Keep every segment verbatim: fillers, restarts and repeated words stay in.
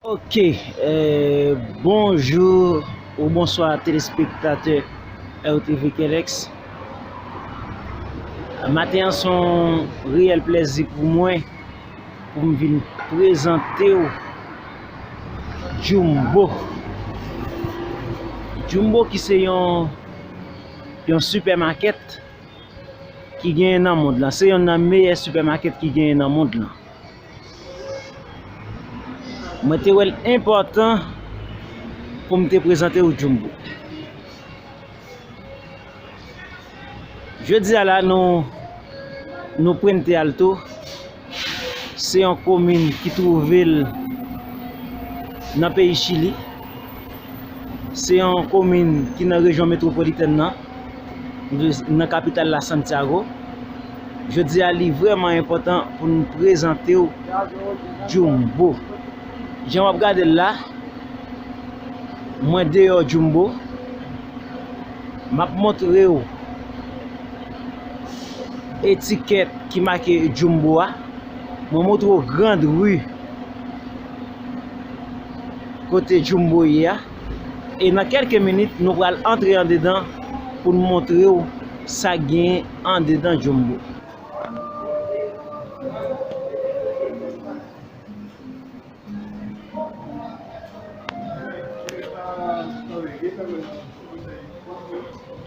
Ok, eh, bonjou ou bonswa telespektatè R T V Kelex. Maten an se yon reyèl plèzi pou mwen pou m vin prezante w Jumbo. Jumbo ki se yon, yon sipèmakèt ki genyen nan mond lan. Se yonn nan meyè sipèmakèt ki genyen nan mond lan. Mwen te wè l enpòtan pou m te prezante w Jumbo. Jodi a la, nou, nou Puente Alto. Se yon komin ki twouve l nan peyi Chili. Se yon komin ki nan rejyon metwopolitèn nan, nan kapital la, Santiago. Jodi a, li vrèman enpòtan pou n prezante w Jumbo. Jan w ap gade l la, mwen deyò Jumbo. M ap montre w etikèt ki make Jumbo a. Mwen montre w Grand Rue kote Jumbo ye a. E nan kèlke minit, nou pral antre andedan pou n montre w sa k genyen andedan Jumbo.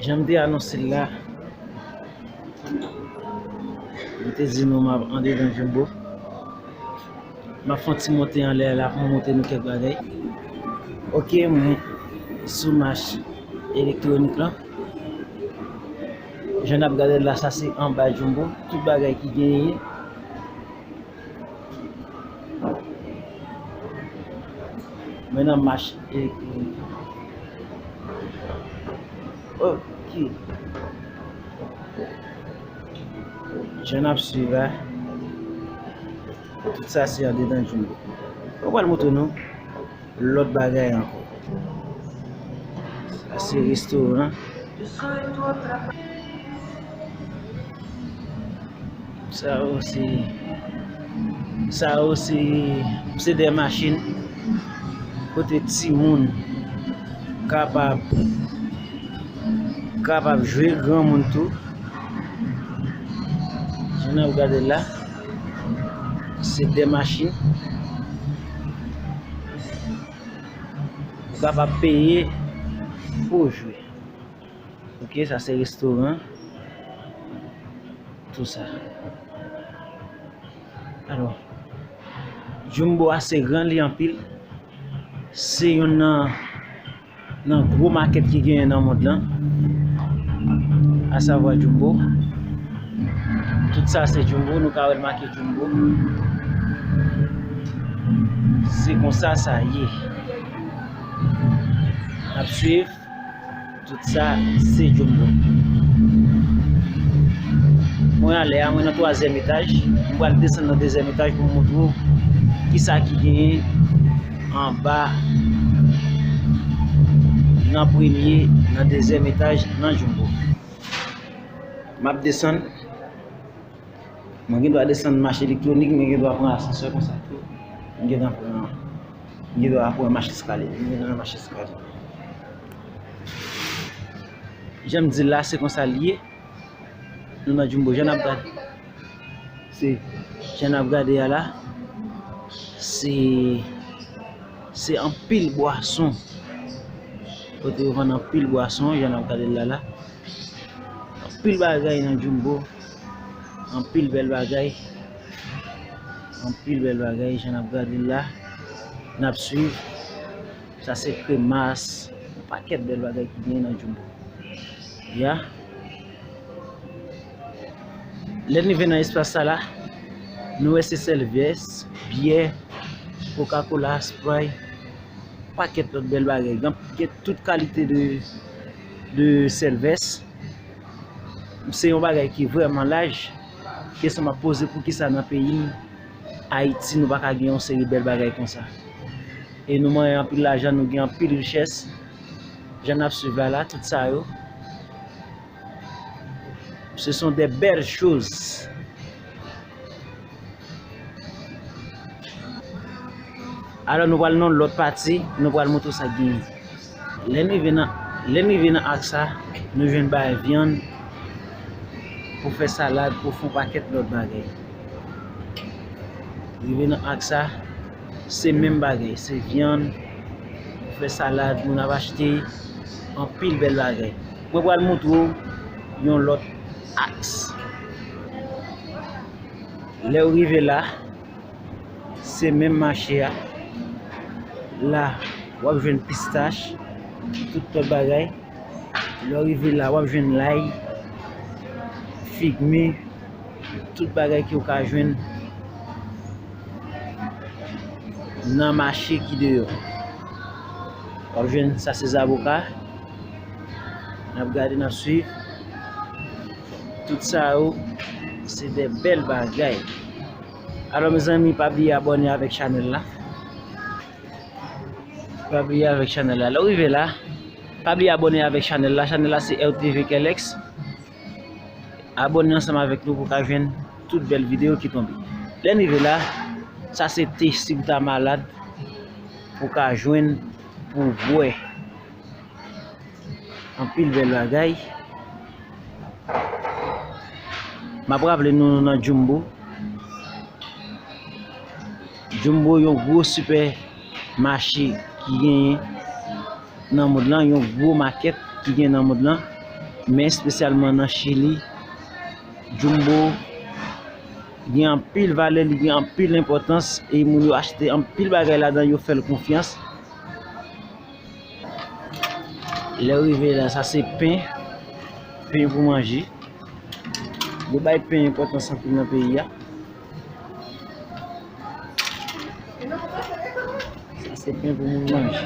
Jan m te anonse l la, m te di nou m ap andedan Jumbo. M ap fè yon ti monte anlè la pou m montre nou kèk bagay. Ok, mwen sou mach elektwonik lan. Jan n ap gade l la, sa se anba Jumbo. Tout bagay ki genyen. Mwen nan mach elektwonik. Ok. Jan n ap swiv la, tout sa se andedan Jumbo. Mwen pral montre nou lòt bagay ankò. Sa se restoran. Sa yo se, sa yo se, se de machin kote timoun kapab, kapab jwe, granmoun tou. Jan n ap gade la, se de machin. Ou kapab peye pou w jwe. Ok, sa se restoran. Tou sa. Alò, Jumbo a se gran, li anpil. Se youn nan, nan gwo makèt ki genyen nan mond lan. Asavwa Jumbo. Tout sa se Jumbo, nou ka wè l make Jumbo. Se konsa sa ye. N ap swiv. Tout sa se Jumbo. Mwen anlè a, mwen nan twazyèm etaj. Mwen pral desann nan dezyèm etaj pou m montre w kisa ki genyen anba, nan premye, nan dezyèm etaj nan Jumbo. M ap desann. Mwen gen dwa desann mach elektwonik, mwen gen dwa pran asansè konsa tou. Mwen gen dwa pran, mwen gen dwa pran mach eskalye. Mwen gen dwa pran mach eskalye. Jan m di l la, se konsa l ye. Nou nan Jumbo, jan n ap gade. Se, jan n ap gade a la, se, se anpil bwason. Kote yo vann anpil bwason, jan n ap gade l la la. Anpil bagay nan Jumbo. Anpil bèl bagay. Anpil bèl bagay, jan n ap gade l la. N ap swiv. Sa se kremas. Yon pakèt bèl bagay ki genyen nan Jumbo. Ya. Lè n rive nan espas sa la, nou wè se Selves, byè, Coca-Cola, Sprite, pakèt lòt bèl bagay. Gen, gen tout kalite de, de Selves. Se yon bagay ki vrèman laj. Kesyon m ap poze, poukisa nan peyi m, Ayiti, nou pa ka gen yon seri bèl bagay konsa? E nou manyen anpil lajan, nou gen anpil richès. Jan n ap swiv la la, tout sa yo, ce sont des belles choses. Alò, nou pral nan lòt pati, nou pral montre w sa k genyen. Lè n rive nan, lè n rive nan ak sa, nou jwenn bagay vyann pou fè salad, pou fè yon pakèt lòt bagay. Rive nan ak sa, se menm bagay, se vyann, pou fè salad, moun ap achte anpil bèl bagay. Mwen pral montre w yon lòt aks. Lè w rive la, se menm mache a. La, w ap jwenn pistach, tout lòt bagay. Lè w rive la, w ap jwenn lay, figmi, tout bagay ke w ka jwenn nan mache ki deyò. W ap jwenn sa se zaboka. N ap gade, n ap swiv. Tout sa yo, se de bèl bagay. Alò, mezanmi, pa bliye abòne avèk chanèl la. Pa bliye avèk chanèl la. Lè w rive la, pa bliye abòne avèk chanèl la. Chanèl la se R T V Kelex. Abòne ansanm avèk nou pou w ka jwenn tout bèl videyo ki tonbe. Lè n rive la, sa se te si w ta malad pou w ka jwenn pou w bwè. Anpil bèl bagay. M ap raple nou, nou nan Jumbo. Jumbo, yon gwo sipèmache ki genyen nan mond lan, yon gwo makèt ki genyen nan mond lan, men espesyalman nan Chili. Jumbo gen anpil valè, li gen anpil enpòtans, e moun yo achte anpil bagay ladan, yo fè l konfyans. Lè w rive la, sa se pen, pen pou manje. Yo bay pen enpòtans anpil nan peyi a. Sa se pen pou moun manje.